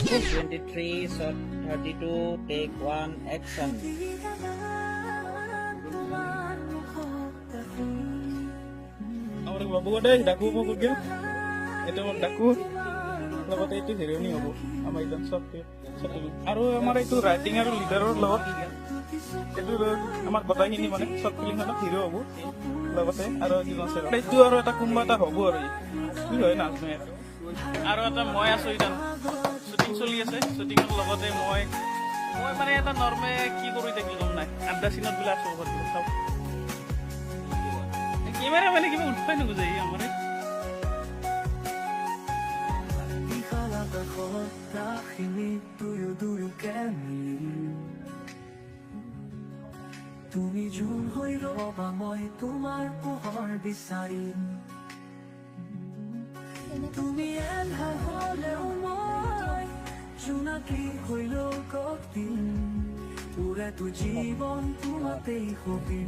23, shot 32, take 1, action. তোমাৰ মুখত দেখোঁ। আমাৰ বাবু দেই, ডাকু হ'ব গ'ল। এইটো আমাৰ ডাকু, লগতে এইটো হিৰণী হ'ব আমাৰ একদম চব। আৰু আমাৰ এইটো ৰাইটিং আৰু লিডাৰৰ লগত এইটো আমাৰ গোটেইখিনি মানে চব ফিল্মখনত হিৰো হ'ব। লগতে আৰু এজন আছে, এইটো আৰু এটা কোনোবা এটা হ'ব আৰু কি হয় নাজানো। আৰু এটা মই আছো। এতিয়া শ্বুটিং চলি আছে। শ্বুটিঙৰ লগতে মই মানে এটা নৰ্মে কি কৰি থাকিল গম নাই। আড্ডা চিনত বোলে আছো ক'ৰবাত। চাওক, কেমেৰা মানে কিবা উঠবাই নোখোজে ই আমাৰে। বিশাল আকাশত তৰাখিনি দুয়ো দুয়োকে মিলি। তুমি জোন হৈ ৰবা, মই তোমাৰ পোহৰ বিচাৰিম। তুমি এন্ধাৰ হলেও মই জোনাকী হৈ লগত দিম। ওৰেটো জীৱন তোমাতেই সপিম।